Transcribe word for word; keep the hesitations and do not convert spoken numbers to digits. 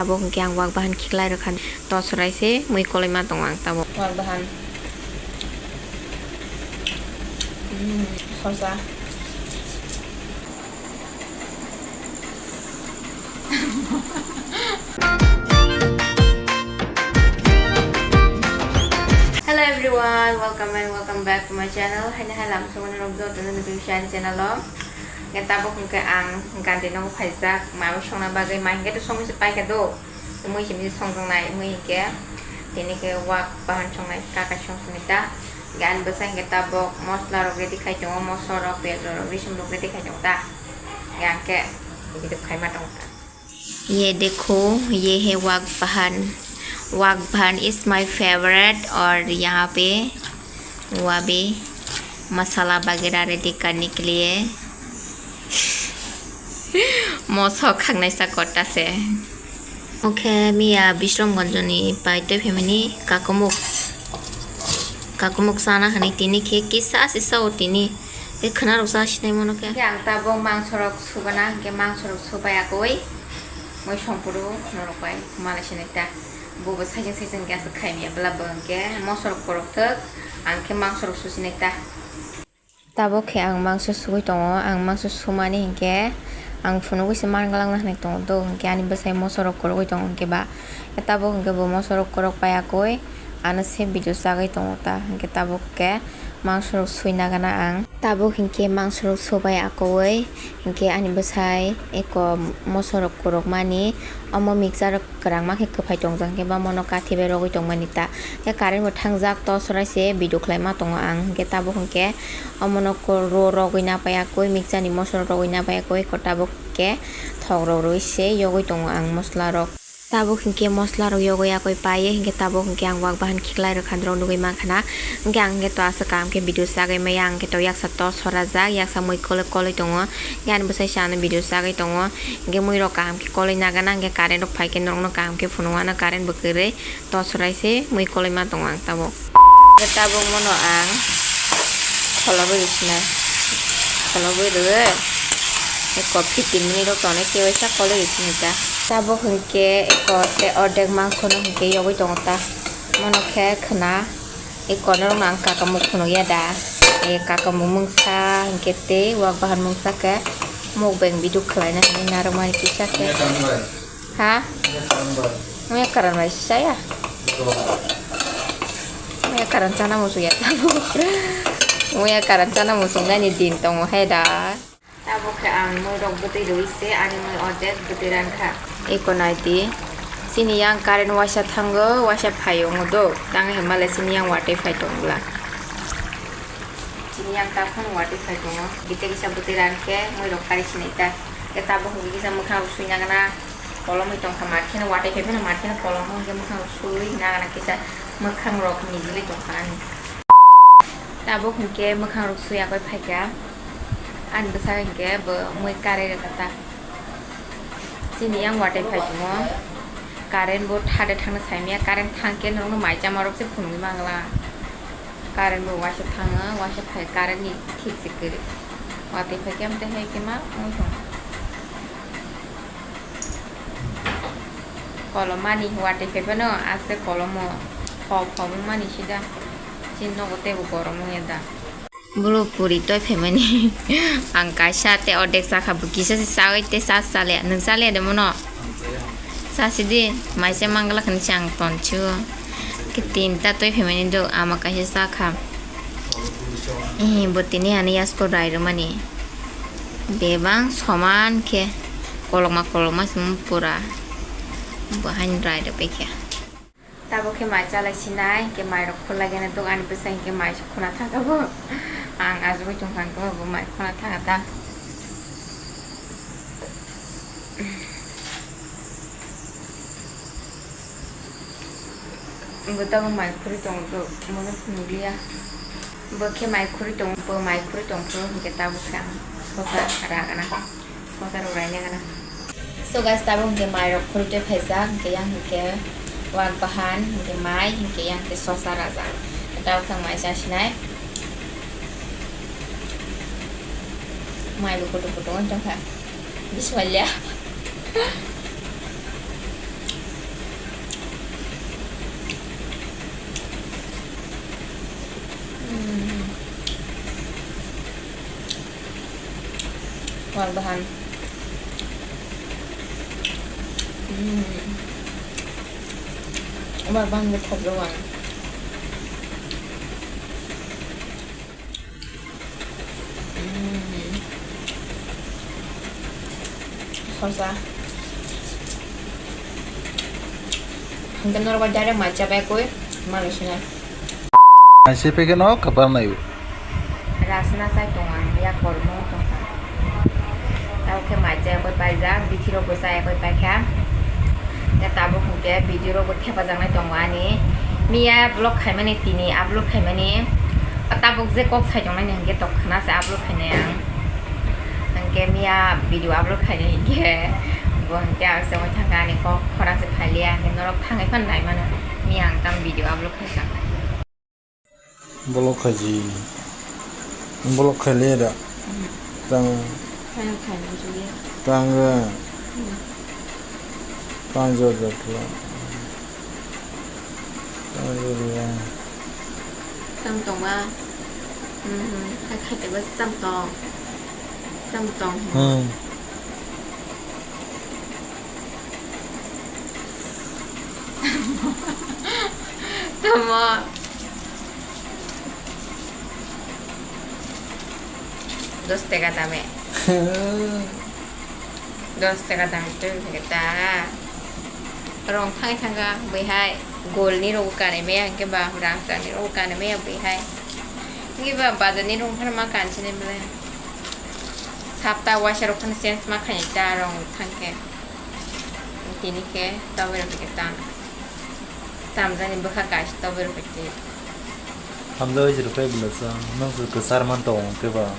Abo hwnkhe ang wak bahan khiklai rwkha, tosorai se mui koloi ma tongo ang tabuk. Wak bahan. Mm, khorsa. Hello everyone, welcome and welcome back to my channel. Haini hai lam songni rok joto no nutui channel o. Nge tabuk hwnkhe ang gandhi nogo phaijak, mabo songna bagwi, ma hinkhe to songwi se paikha do. Mui simi songjaknai, mui hinkhe tini khe wak bahan songnai, kakai song sini ta. Hinkhe ani bwsa hinkhe tabuk mosla rok ready khai tongo, mosla rok, piyaj rok, risum rok ready khai tongo ta. Hinkhe ang khe video khaima tongo ta. ये देखो, ये है वाग बहान। वाग बहान is my favorite और यहाँ पे वो अभी मसाला वगैरह रेडी करने के लिए moso khaknai sa kota se. Oke, miya Bishramganj ni pai tei family kakumuk, kakumuk sana hani tini khe kisa sisa o tini. Tei khwna rok sa sinai mano khe. Hinkhe ang tabuk mangso rok subana, hinkhe mangso rok subai akoi. Moi songpuru norok bai malai sinai ta. Bobo sajeng sajeng khe aswk khaimya bwla bo hinkhe moso rok korok thwk, ang khe mangso rok susinai ta. Tabuk khe ang mangso sugui tongo, ang mangso sumani hinkhe ang phunugui se man glak na hinui tongo do, hinkhe ani bwsai moso rok korogoi tongo hinkhe ba. Tabuk hinkhe bo moso rok korok pai akoi ano se video chagui tongo ta, hinkhe tabuk khe mangso rok sui nagana ang. Tabuk hinkhe mangso rok subai akoi hinkhe ani bwsai eko moso rok korokmani omo mixture kwrangma khe kwphai tongjak, hinkhe bamano kathi bai rogwi tongmani ta. Hinkhe current bo thangjak, tosorai se video khlaima tongo ang. Hinkhe tabuk hinkhe omono ko-, ro-, rogwi napai akoi, mixture ni moso rogwi napai akoi, ko tabuk khe thok rok rwi se yogwi tongo ang mosla rok. Tabuk hinkhe mosla rok yogwi akoi paiye, hinkhe tabuk hinkhe ang wak bahan khiklai rwkha norok nugwi mankha na. Hinkhe ang hinkhe to aswk kaham khe video chagwi maya, ang hinkhe to yaksa tos horajak, yaksa mui kolwi kolwi tongo. Hinkhe ani bwsai se ano video chagwi tongo. Hinkhe mui rok kaham khe kolwi nagana, hinkhe current rok phaikhe norokno kaham khe phunukna, current bo kwrwi. Tosorai se mui koloi ma tongo ang tabuk. Tabuk mono ang kholobwi rwsinai. Kholobwi rwwi eko fifteen minute rok tongnai, khe waisa koloi rwsini ta. Tabuk hinkhe eko tei ordek mangso no hinkhe yogwi tongo ta. Mono khe khwna eko norokno ang kakamuk phunukya da. E kakamuk mungsa hinkhe tei wak bahan mungsa khe mukbang video khwlaina hinwi narwkmani kisa khe. Ha? Muya karan bai saya. Muya karan chana musu ya. Muya karan chana musu nani din tongo hai da. Tabuk khe ang mui rok bwtwi rwi se ani mui ordek bwtwi rankha. Eko naidi. Chini yang current waisa thango, waisa phaio wngdo. Tang himale chini yang watwi phai tongla. Chini yang takhon watwi phai tongo. Gite kisa bwtwi rankhe mui rok kari sinai ta. Khe tabuk hwnkhe kisa mwkhang rok sui nagana. Kolomwi tongkha, mat kheno watwi phai phano mat kheno kolomwi hinkhe mwkhang rok sui nagana kisa mwkhang rok mijili tongkha ani. Tabuk hinkhe mwkhang rok sui yakoi phaikha. Ani bwsai hinkhe bo mui karwi rwkha ta. Chini yang watwi phai tongo. Current bo thade thangna saimaya, current thangkhe norokno mai chama rok se phunugwi mangla. Current bo waisa thango, waisa phai current ni thik se kwrwi. Watwi phaikhe amtwi hai khe ma wng thong. Kolom mani watwi phai phano aste kolomo pho pho wng mani sida. Chini nogo teibo gorom wngya da. Bolo puri toi phaimani. Ang kaisa tei ordek chakha, bo kisa se chawi tei cha chaliya. Nwng chaliya de mono? Chasidi, maisa mangala khani se ang tonsu. Khe tinta toi phaimani do, ama kaisa chakha. Eh, bo tini ani yasko rai rwmani. Bebang soman khe kolokma kolokma se pura. Bo haino rai rwbaikha. Tabuk khe mai chalai sinai, hinkhe mai rok khulai gana duk ani bwsai hinkhe mai se khuna thangkha bo. Ang ajugui tongkha hinkhe bo mai khuna thangkha ta. Bo tabuk mai khurui tongo duk, bono phunukliya. Bo khe mai khurui tongo, bo mai khurui tongphuru hinkhe tabuk khe ang sosa ragana. Sosa rok raina gana. So guys, tabuk hinkhe mai rok khurui tei phaijak, hinkhe yang hinkhe wak bahan, hinkhe mai, hinkhe yang hinkhe sosa rajak. Tabuk khe ang mai chasinai. Mai bo kutung kutung wng tongkha. Bismillah. Bahan. Hmm. Umar bahan de thok doang. Hmm. Sosa. Hingke norok bai direct mai chabai koi, malo sinai. Aise peke no kabar nayo. Rasna sai tong ang, ya kormo tong kha. Tabo khe mai chaya koi paijak, bithi rok bo chaya koi paikha. Ya tabuk hingke video rok bo thepajaknai tongo ani. Miya vlog khaimani tini upload khaimani. Tabuk je kok sai tongnai hingke tok khna se upload khainai ang. Hingke miya video upload khainai hingke bo hingke ang se oi thangkha ani kok khorang se phailiya hingke norok thangwi phano nai mano. Miya ang tang video upload khaijak. Bolok khaji. Bolok khaile da. Tang. Khaina khaina julia. Tang ga. Tang jo jo kla. Tang jo jo. Tam tong ma. Hmm. Khai khai te bas tam tong. Tam tong. Hmm. Tamo. Dos teka dame. Dos teka dame tu kita. Rong thang thang ga bai hai. Gol ni rong kane me yang ke ba rang chang ni rong kane me yang bai hai. Ngi ba bazar ni rong phar ma kan chini bele. Sapta waisa rok phano change ma khainai ta rong thang khe. Tini khe toboi rok khe tam. Tamjani bwkha kaisa toboi rok khe. Tamjani rok khe bwlasa nang se kwchar man tong khe ba.